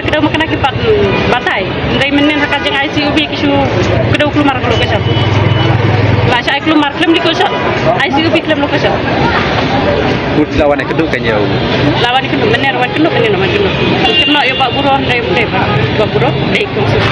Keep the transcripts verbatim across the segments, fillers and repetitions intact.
la kdew ma kane ki pat batai. Hynrei mynnin ha ka jing I C U B ki shu kdew kulmar ka location. La shu ai kulmar khlem location. I C U B khlem location. Kut la wan kynduh ka ñiew. La wan kynduh mynnin, wan kynduh mynnin, wan kynduh. Kynnoh ïa ba burom, hynrei hynrei ba burom dei kum suk.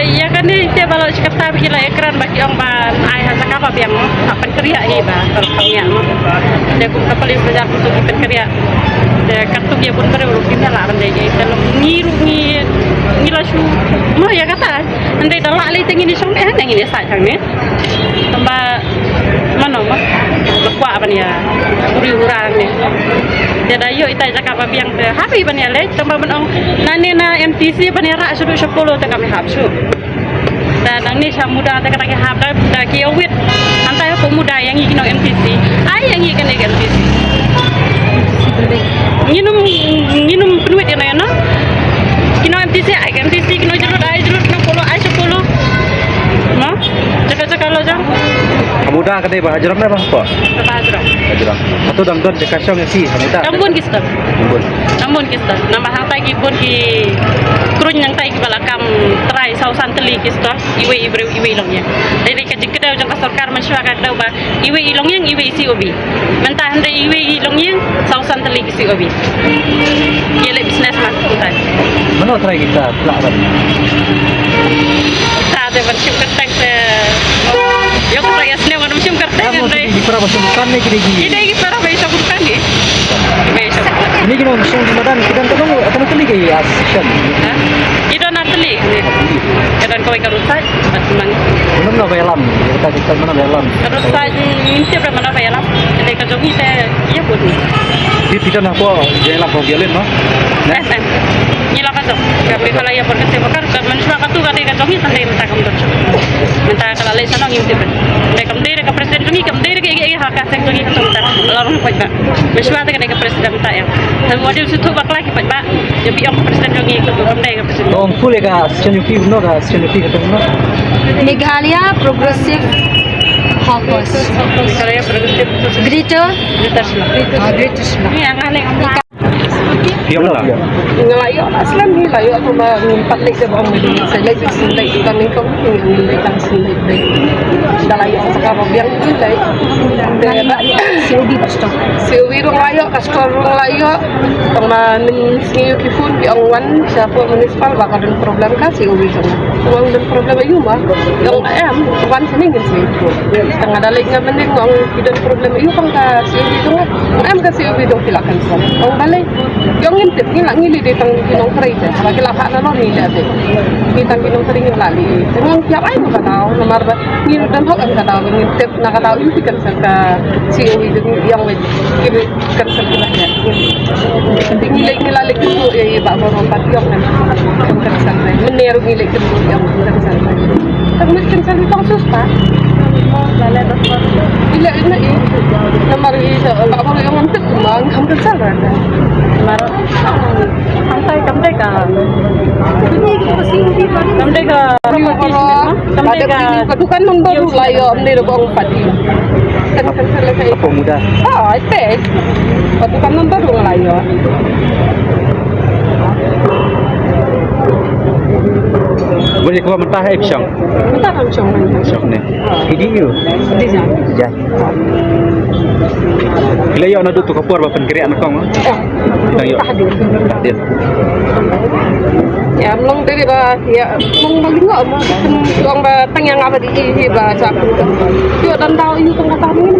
Ïa kane te ba la shikata ba ki la ïakren ba ki ong ba ai ha jaka ba biang, ha pynkriah hi ba ka ong ïa mo. Te kum ka police bajar kum ki pynkriah. Te katto ïa bun briew ruh kim ïa lah ban dei ïa te long ngi ruh ngi ngi la shu mo ïa kata. Hynrei da lah lei te ngin ïa shong ne hangne ngin ïa sah hangne. Tang ba mano ma ba kwah ban ïa uri ura hangne. Te da ïoh ita jaka ba biang te happy ban ïa leit tang ba ban ong nane na M T C ban ïa rah shuh sha Polo te kam ïa hap shuh. Da nangne sha Muda te kata ki hap da da ki ïa wit. Hangta ïa ko Muda ïa ngi ki nong M T C. Ai ïa ngi kane ka M T C. Nginum nginum pynwit ïa no ïa no. Ki nong M T C ai ka M T C, ki nong Jyrut ai Jyrut, nong Polo ai sha Polo. No? Jaka jaka lo jong. Ha Muda ka dei ba ha jrong ne ba hapoh? Ba ha jrong. Ha jrong. Hato dang don jaka shong ïa ki ha Muda? Dang bun ki step. Dang bun. Dang bun ki step. Namar hangta ki bun ki Kruiñ nangta kiba la kam trai saw san tylli ki store, iwei i briew iwei i longïing. Dei dei ka jingkdew jong ka sorkar mynshuwa ka kdew ba iwei i longïing iwei i C O B. Mynta hynrei iwei i longïing saw san tylli ki C O B. Ïa leh business ma mynta. Mano trai kita pla ban. Ta de ban shim kyrteng te. Ïa ka trai ïa snem ban shim kyrteng. Kamu hynrei. Di para ba shim kan ne kini ki. Ki dei ki para ba ïa shim kan ne. Ba ïa shim kan. Ini kini shim di madan kita kan dong atau mungkin di ya session. Ha? Ki don ar tylli. Ki don kawei ka roadside. Bad mang. Mano ba ïalam? Kita kita mano ba ïalam? Ka roadside ngim tip re mano ba ïalam. Te ka jong ngi te ïa bud. Di kita na ko ïalam ko violin no? Em, em. Ngi la ka jong. Kami ka la ïa bor ka se bakar ka mynshuwa ka tu ka dei ka jong ngi, ka dei mynta kam don. Mynta ka la leh sha nong ngim tip re. Dei kam dei re ka president jong ngi, kam dei re ka ïa ka ha ka seng jong ngi ka tu mynta. La rung pait ba. Mynshuwa te ka dei ka president mynta ïa. Te wa dei u shu tu bakla ki pait ba. Ïa biang ka president jong ngi ka tu kam dei ka president. Dong full ka session U P no ka session U P ka tu no. Meghalaya Progressive Caucus. Meghalaya Progressive. Greater. Greater Shillong. Ah, Greater Shillong. Ni ang ale. Ïa la. Nga la ïoh la slem hi la ïoh tu ba ngim pat leit ba ong sa leit sa leit ka ni ko ngim leit tang sa leit leit. Da la ïoh sa ka ba biang hi leit. Te ba C O B ba stok. C O B ruh la ïoh, ka store ruh la ïoh. Tang ma min sngi ïoh ki phone bi ong wan sha pok municipal ba ka don problem ka C O B jong. Ong don problem ayu ma. Ong em wan sini ngin sini. Tang ada leit nga mending ong ki don problem ayu tang ka C O B jong. Em ka C O B jong ki la cancel. Ong balei. Ïong ngin tip ngi la ngi lei dei tang ki nongtrei te. Ba ki la phah na lor ngi lei te. Ngi tang ki nongtrei ngi la lei. Te ngi ong kiap ai ka daw namar ba ngi don hok em ka daw ba ngin tip na ka daw im ki cancel ka C O B jong ngi ïong wei ki cancel ki la ïa. Te ngi lei ngi la lei ki tu ïa ba ba ba ïong kan cancel. Mynne ruh ngi lei ki tu ïong cancel. Tang mit cancel ki tang sus pa. Ngi lei na i namar i ba ba ïong ngam tip ma ngam cancel. Mar Kamtai, kamtai ka. Kamtai ka. Kamtai ka. Ka dukan number ruh la ïoh, ym dei da bong pati. Kan kan sala kai. Apa muda? Ah, ite. Ka dukan number ruh la ïoh. Boleh ko mynta hai pishong. Mynta kan pishong. Pishong ne. Idi yu. Idi jan. Jan. Ki la ïoh naduh tu ka por ba pynkhreh na kong. Tang ïoh. Tahdid. Tahdid. Ïa mlong dei ba ïa mlong ba lyngngoh ma kum ong ba tang ïa nga ba dei hi ba sa kum. Ïoh don daw ïoh tang ka tang ni.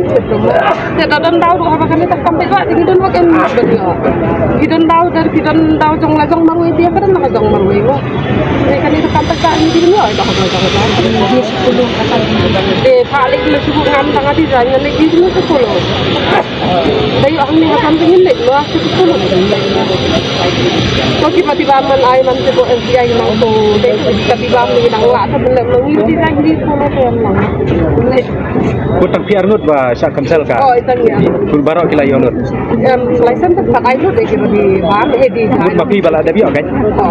Ïa don daw ruh haba kane ta kam ba ïoh dei don ba kem ba ïoh. Ki don daw dar ki don daw jong la jong marwei ïa ka don la jong marwei mo. Ni kane ta kam ba ni dei ïoh ba ka jong la jong. Dei. Pha lek le suku ngam tang ati janya lek di sini sepuluh. Dei ong ni hakan dingin lek lo aku sepuluh. Ko ki mati ba man ai man ko F B I nang ko dei ko ka di ba man nang la ta bele lo ngi di janya di sepuluh ko yang nang. Ko tang piar ngut ba sha cancel ka. Oh, itang ya. Kun barok ki la ïoh ngut. Em, license pat ai ngut dei ki di ba he di. Ngut ba pi ba la da bi ok.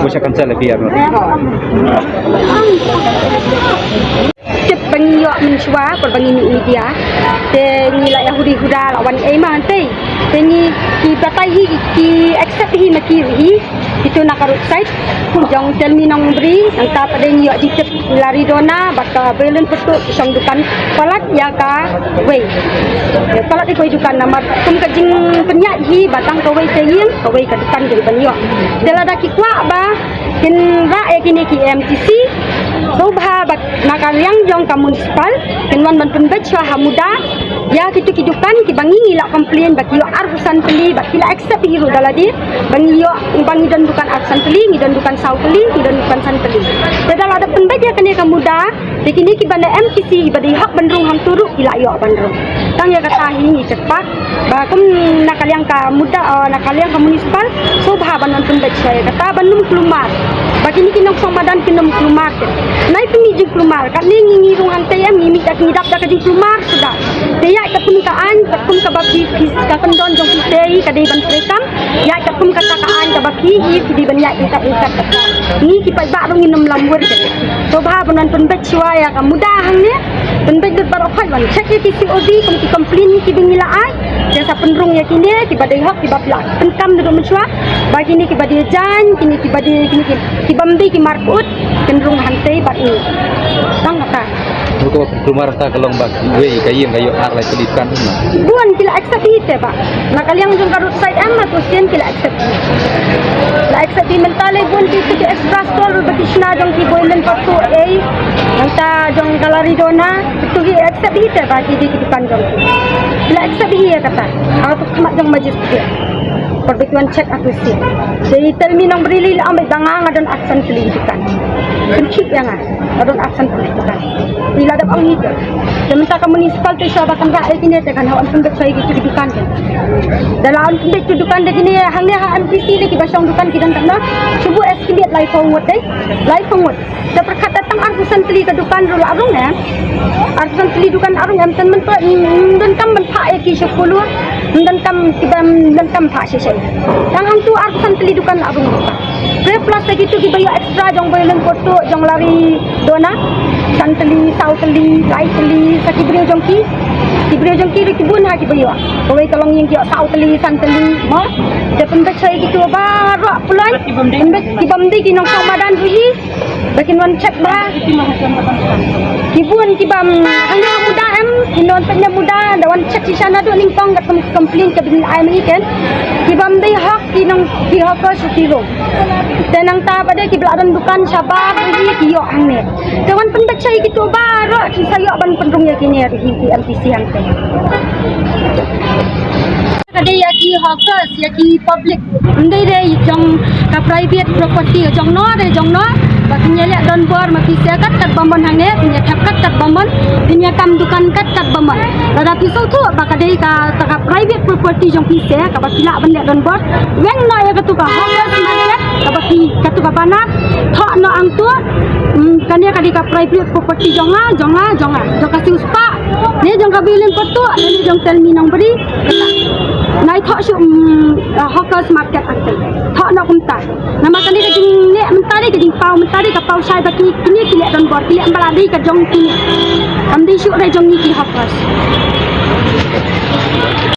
Ko sha cancel piar ngut. Oh. Tip ba ngi ïoh mynshuwa por ba ngi mih media. Te ngi la ïa hudi huda la wan ei ma hangtei. Te ngi ki batai hi ki accept hi ma ki hi. Kitu na ka roadside. Jong Telmi Nongbri nangta pat de ngi ïoh jingtip la ri dona bad ka Belen Petuk shong dukan palat ïa kawei. Palat ïa kawei dukan namar kum ka jingpynïaid hi ba tang kawei te ïing kawei ka dukan ki ban ïoh. Te lada ki kwah ba kin rah ïa kine ki M T C. Sngewbha ba na ka liang jong ka municipal kin wan ban pynbeit shuwa ha muda ïa kitu ki dukan kiba ngi ngi la complain ba ki ïoh arphew san tylli ba ki la accept hi ruh da lade ba ngi ïoh ba ngi don dukan arphew san tylli, ngi don dukan saw tylli, ngi don dukan san tylli. Te da lada pynbeit ïa kane ka muda te kine kiba na M T C ba dei hok ban rung hangtu ruh ki la ïoh ban rung. Tang ïa kata hi ngi check ba Ba kum na ka liang ka muda, eh, na ka liang ka municipal, sngewbha ban wan pynbeit shuwa ïa kata ban ym kulmar. Ba kine ki nongshong madan kin ym kulmar te. Nai pynmih jingkulmar, katne ngi ngi rung hangtei em ngi mih da ngi dap da ka jingkulmar suda. Te ïa katkum ka aiñ, katkum kaba phi phi ka kyndon jong phi te ka dei ban treikam. Ïa katkum kata ka aiñ kaba phi hi phi dei ban ïa ikat ikat kata. Ngi ki paidbah ruh ngin ym lamwir te. Sngewbha ban wan pynbeit shuwa ïa ka muda hangne. Pynbeit lut baroh khoit ban check ïa ki C O V kum ki complain kiba ngi la ai. Te sa pynrung ïa kine kiba dei hok kiba pla pynkam naduh mynshuwa. Ba kine kiba dei jaiñ, kine kiba dei kine ki- kibym dei ki marput, pynrung hangtei bad ngi. Tang kata. Ruh kaba pynkulmar ta ka long ba wei ka ïing ka ïoh ar lai tylli dukan. Bun ki la accept hi te ba. Na ka liang jong ka roadside em ma tu sien ki la accept hi. La accept hi mynta lei bun ki tu ki extra store ba ki shna jong ki Boilen Patu ei. Nangta jong Gallery Dona. Tu hi accept hi te ba ki dei ki dukan jong ki. Ki la accept hi ïa kata. Aka tu khmat jong magistrate. Por ba ki wan check atu sien. Dei tell me nong bri lei la am ba nga nga don arphew san tylli dukan. Pynkhih ïa nga. Nga don arphew san tylli dukan. Te la dep ong hi te. Te mynta ka municipal te shuwa ba kan rah ïa kine te kan hap ban pynbeit shuwa ïa ki dukan te. Da la ban pynbeit ki dukan te kine hangne ha M P C te kiba shong dukan ki don tang na. Shu buh estimate laiphew ngut dei. Laiphew ngut. Te pyrkhat da tang arphew san tylli ka dukan ruh la rung em. Arphew san tylli dukan la rung em, tang mynta ym donkam ban phah ïa ki sha kulur. Ym donkam kiba ym donkam phah shisha. Tang hangtu arphew san tylli dukan la rung. Te plus ïa kitu kiba ïoh extra jong Boilen Patu, jong Gallery Dona. San tylli, saw tylli, lai tylli, sa ki briew jong ki. Ki briew jong ki ruh ki bun ha kiba ïoh. Kawei ka long ïing ki ïoh saw tylli, san tylli, mo. Te pynbeit shuwa ïa kitu baroh pynlong. Pynbeit kibym dei ki nongshong madan ruh hi. Ba kin wan check ba. Ki bun kiba, mm, hangne muda em, kin wan pynlong muda, da wan check shisha naduh nyngkong katkum complain kaba ngi ai mynta. Kibym dei hok ki nong ki hok ko shu ki ro. Te nangta ba dei kiba la don dukan shabar ruh hi ki ïoh hangne. Te wan pynbeit shuwa ïa kitu baroh ki sa ïoh ban pynrung ïa kine ruh hi ki M P C hangte. Ka dei ïa ki hawkers, ïa ki public. Ym dei re jong ka private property jong no re jong no. Ba kin ïaleh donbor ma phi seh kat kat ba mon hangne, kin ïathep kat kat ba mon, kin ïakam dukan kat kat ba mon. Lada phi sngewthuh ba ka dei kata ka private property jong phi seh, kaba phi lah ban leh donbor. Weng noh ïa katu ka hawkers market, kaba phi, katu ka banner. Thoh noh hangtu. Hmm, kane ka dei ka private property jong nga, jong nga, jong nga. Jong ka Siewspah. Ne jong ka Boilen Patu, ne jong Telmi Nongbri. Nai thoh shuh, mm, uh, hawkers market hangtei. Thoh noh kumta. Namar kane ka jingleh mynta dei ka jingpaw mynta dei ka paw shai ba ki, kine ki leh donbor ki leh ym ba la dei ka jong kine. Ym dei shuh re jong ngi ki hawkers.